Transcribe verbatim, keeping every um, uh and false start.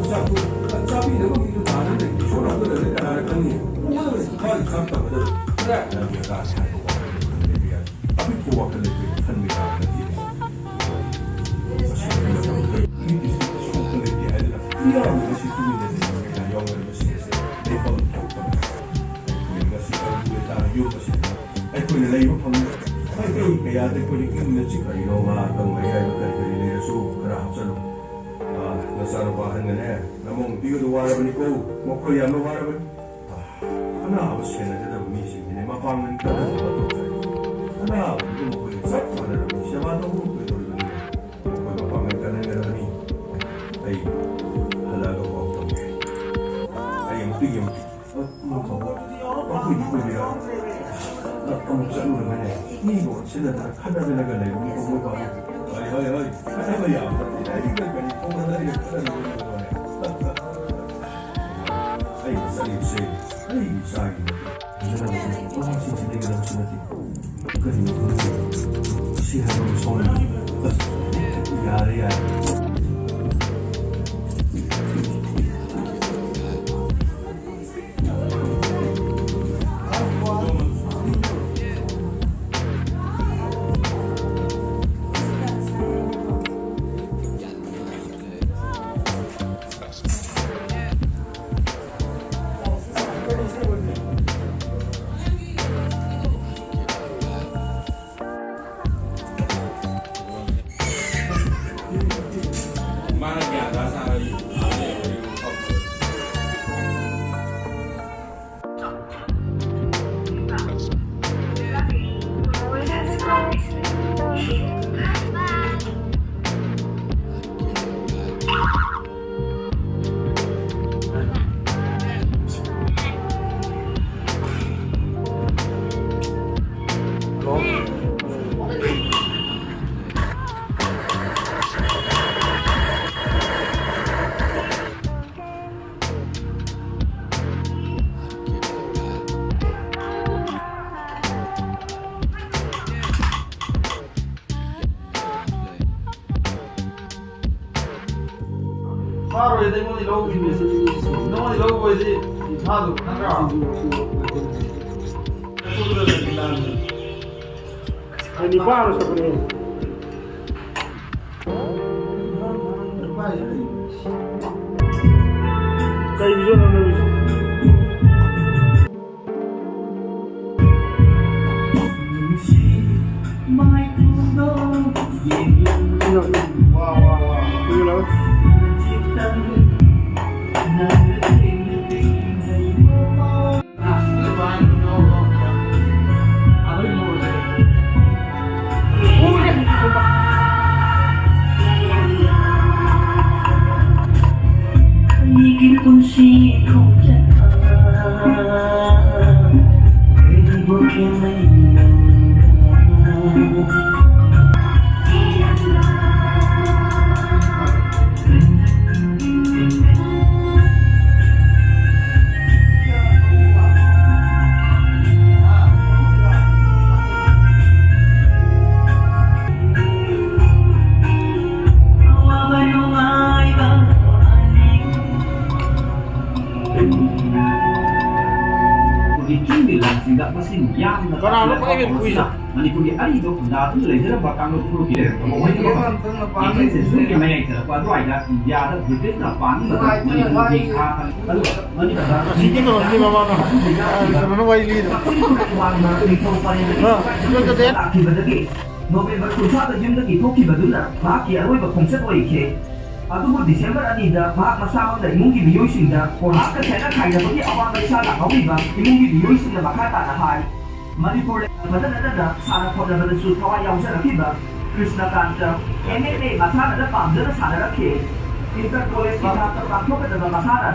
ꯆꯥꯛꯇꯨ ꯆꯥꯕꯤꯅꯕ ꯃꯤꯗꯨ ꯇꯥꯅ ꯂꯩ꯫ ꯏꯁꯣꯔ ꯑꯃꯗ ꯂꯩꯔꯦ ꯀꯅꯥꯅ ꯈꯪꯅꯤ? ꯃꯥꯒꯤ ꯆꯥꯛ ꯇꯧꯒꯗꯕ꯫ ꯀꯗꯥꯏ ꯀꯗꯥꯏꯒꯤ ꯑꯀꯥꯁ ꯍꯥꯏꯕ ꯋꯥꯈꯜ ꯂꯩꯕ ꯌꯥꯏ꯫ ꯑꯄꯤꯛꯄ ꯋꯥꯈꯜ ꯂꯩꯕ ꯈꯟꯕ ꯌꯥꯕ ꯅꯠꯇꯦ꯫ ꯃꯁꯤꯒꯤ ꯃꯇꯝ ꯈꯔ ꯃꯤꯒꯤ ꯁꯣꯛꯄ ꯂꯩꯇꯦ ꯍꯥꯏꯗꯅ ꯏꯔꯥꯡ ꯑꯁꯤ ꯇꯨꯃꯤꯟꯅ ꯂꯩꯕ ꯀꯌꯥ ꯌꯥꯎꯅꯔꯤꯕꯁꯤꯡ ꯑꯁꯤ ꯂꯩꯐꯝ ꯊꯣꯛꯇꯕ꯫ ꯑꯩꯈꯣꯏ ꯉꯁꯤ ꯀꯔꯝꯕ ꯇꯥꯔ ꯌꯨꯝ ꯑꯁꯤꯗ ꯑꯩꯈꯣꯏꯅ ꯂꯩꯕ ꯐꯪꯗꯦ꯫ ꯃꯥꯏꯀꯩ ꯀꯌꯥꯗ ꯑꯩꯈꯣꯏꯅ ꯏꯪꯅ ꯆꯤꯛ ꯀꯔꯤꯅꯣ ꯉꯥ ꯑꯀꯪꯕ ꯑꯌꯥꯏꯕ ꯀꯔꯤ ꯀꯔꯤ ꯂꯩꯔꯁꯨ ꯈꯔ ꯍꯥꯞꯆꯜꯂꯨ꯫ ꯑꯥ, ꯅꯆꯥꯅꯨꯄꯥ ꯑꯍꯟꯒꯅꯦ, ꯅꯃꯧ ꯅꯨꯄꯤꯒꯗꯣ ꯋꯥꯔꯕꯅꯤꯀꯣ, ꯃꯈꯣꯏ ꯌꯥꯝꯅ ꯋꯥꯔꯕꯅꯤ꯫ ꯑꯥ, ꯑꯅꯥꯕ ꯁꯦꯟꯅꯒꯗꯕ ꯃꯤꯁꯤꯡꯁꯤꯅꯦ ꯃꯄꯥꯡꯒꯜ ꯀꯟꯍꯟꯗꯕ ꯇꯧꯈ꯭ꯔꯦ꯫ ꯑꯅꯥꯕꯗꯨꯗꯤ ꯃꯈꯣꯏꯒ ꯆꯞ ꯃꯥꯟꯅꯔꯕꯅꯤ, ꯁꯦꯕꯥ ꯇꯧꯕ ꯀꯩꯗꯧꯔꯤꯕꯅꯤ? ꯃꯈꯣꯏ ꯃꯄꯥꯡꯒꯜ ꯀꯟꯍꯟꯒꯗꯕꯅꯤ꯫ ꯑꯩ ꯍꯜꯂꯛꯑꯒ ꯄꯥꯎ ꯇꯝꯒꯦ꯫ ꯑꯩ ꯑꯃꯨꯛꯇ ꯌꯦꯡꯒꯦ꯫ ꯑꯃꯨꯛ ꯆꯠꯂꯨꯔꯒꯅꯦ, ꯃꯤꯕꯨ ꯑꯣꯟꯁꯤꯟꯅꯗꯅ ꯈꯠꯅꯗꯅꯒ ꯂꯩꯕ ꯃꯤ ꯀꯧꯕ ꯄꯥꯝꯃꯤ꯫ ꯍꯣꯏ, ꯍꯣꯏ, ꯍꯣꯏ꯫ ꯈꯠꯅꯕ ꯌꯥꯕ ꯅꯠꯇꯦ꯫ ꯑꯩꯒ ꯀꯔꯤ ꯊꯣꯛꯅꯗꯅ ꯈꯠꯅꯔꯨꯕꯅꯣꯅꯦ? ꯑꯩꯅ ꯆꯠꯂꯤꯕꯁꯦ ꯑꯩꯒꯤ ꯏꯆꯥꯒꯤ ꯅꯠꯇꯦ꯫ ꯐꯖꯅ ꯂꯩꯒꯗꯕꯁꯨ ꯅꯠꯇꯦ꯫ ꯀꯔꯤꯅꯣ ꯈꯪꯗꯦ꯫ ꯁꯤ ꯍꯥꯏꯕ ꯑꯃ ꯁꯣꯝꯗ꯫ ꯑꯁ, ꯌꯥꯔꯦ, ꯌꯥꯔꯦ꯫ ꯐꯥꯔꯣꯏꯗ ꯑꯩꯉꯣꯟꯗ ꯂꯧꯈꯤꯕꯅꯦ꯫ ꯅꯉꯣꯟꯗ ꯂꯧꯕ ꯑꯣꯏꯗꯤ ꯐꯥꯗꯧꯕ ꯅꯠꯇ꯭ꯔꯣ? ꯑꯩ ꯅꯤꯄꯥꯟ ꯆꯠꯄꯅꯦ꯫ ꯀꯩ ꯚꯤꯖꯟꯅꯣ ꯅꯪꯒꯤꯁꯦ? ꯋꯥ, ꯋꯥ, ꯋꯥ꯫ ꯃꯤꯒꯤ ꯄꯨꯟꯁꯤ ꯈꯣꯡꯆꯠ ꯑꯃ ꯀꯔꯤꯕꯨ ꯈꯦꯠꯅꯩ ꯅꯪꯒ? ꯃꯅꯤꯄꯨꯔꯒꯤ ꯆꯤꯡꯒꯤ ꯂꯝꯁꯤꯡꯗ ꯃꯁꯤꯡ ꯌꯥꯝꯅ ꯀꯅꯥꯅꯣ ꯈ꯭ꯋꯥꯏ ꯍꯦꯟꯅ ꯀꯨꯏꯅ? ꯃꯅꯤꯄꯨꯔꯒꯤ ꯑꯔꯤꯕ ꯈꯨꯟꯗꯥꯗꯨꯅ ꯂꯩꯖꯔꯝꯕ ꯀꯥꯡꯂꯨꯞ ꯐꯨꯔꯨꯞꯀꯤ ꯂꯩꯔꯛꯇ ꯃꯈꯣꯏꯅ ꯏꯪꯂꯦꯟ ꯁꯦꯟꯆꯨꯔꯤꯒꯤ ꯃꯌꯥꯏ ꯆꯜꯂꯛꯄ ꯑꯗꯨꯋꯥꯏꯗ ꯏꯟꯗꯤꯌꯥꯗ ꯕ꯭ꯔꯤꯇꯤꯁꯅ ꯄꯥꯟꯕ ꯃꯇꯝꯗ ꯃꯅꯤꯄꯨꯔꯒꯤ ꯈꯥ ꯊꯪ-, ꯑꯗꯨꯒ ꯃꯅꯤꯄꯨꯔꯗ ꯑꯁꯤꯒꯤ ꯀꯩꯅꯣꯅꯤ ꯃꯃꯥꯅ, ꯑ, ꯀꯩꯅꯣꯅ ꯋꯥꯔꯤ ꯂꯤꯗꯣ꯫ ꯃꯈꯣꯏꯒꯤ ꯋꯥꯡꯃ ꯅꯤꯡꯊꯧ ꯄꯔꯦꯡ ꯑ, ꯁꯤꯗ ꯀꯗꯦ? ꯂꯥꯛꯈꯤꯕꯗꯒꯤ ꯅꯣꯕꯦꯝꯕꯔ ꯀꯨꯟꯊ꯭ꯔꯥꯗ ꯌꯨꯝꯗꯒꯤ ꯊꯣꯛꯈꯤꯕꯗꯨꯅ ꯃꯍꯥꯛꯀꯤ ꯑꯔꯣꯏꯕ ꯈꯣꯡꯆꯠ ꯑꯣꯏꯈꯤ꯫ ꯑꯗꯨꯕꯨ ꯗꯤꯁꯦꯝꯕꯔ ꯑꯅꯤꯗ ꯃꯍꯥꯛ ꯃꯁꯥꯃꯛꯅ ꯏꯃꯨꯡꯒꯤ ꯃꯤꯑꯣꯏꯁꯤꯡꯗ ꯀꯣꯔꯍꯥꯛꯀ ꯈꯦꯠꯅ ꯈꯥꯏꯅꯕꯒꯤ ꯑꯋꯥꯕ ꯏꯁꯥ ꯂꯥꯛꯍꯧꯔꯤꯕ ꯏꯃꯨꯡꯒꯤ ꯃꯤꯑꯣꯏꯁꯤꯡꯅ ꯃꯈꯥ ꯇꯥꯅ ꯍꯥꯏ꯫ ꯃꯅꯤꯄꯨꯔ ꯂꯩꯕꯗ ꯅꯠꯇꯅ ꯁꯥꯟꯅ ꯈꯣꯠꯅꯕꯗꯁꯨ ꯊꯋꯥꯏ ꯌꯥꯎꯖꯔꯛꯈꯤꯕ ꯀ꯭ꯔꯤꯁꯅꯀꯥꯟꯇ ꯑꯦꯝ ꯑꯦꯜ ꯑꯦ ꯃꯁꯥꯟꯅꯗ ꯄꯥꯝꯖꯅ ꯁꯥꯟꯅꯔꯛꯈꯤ꯫ ꯏꯟꯇꯔ ꯀꯣꯂꯦꯖꯀꯤ ꯊꯥꯛꯇ ꯄꯥꯡꯊꯣꯛꯀꯗꯕ ꯃꯁꯥꯟꯅ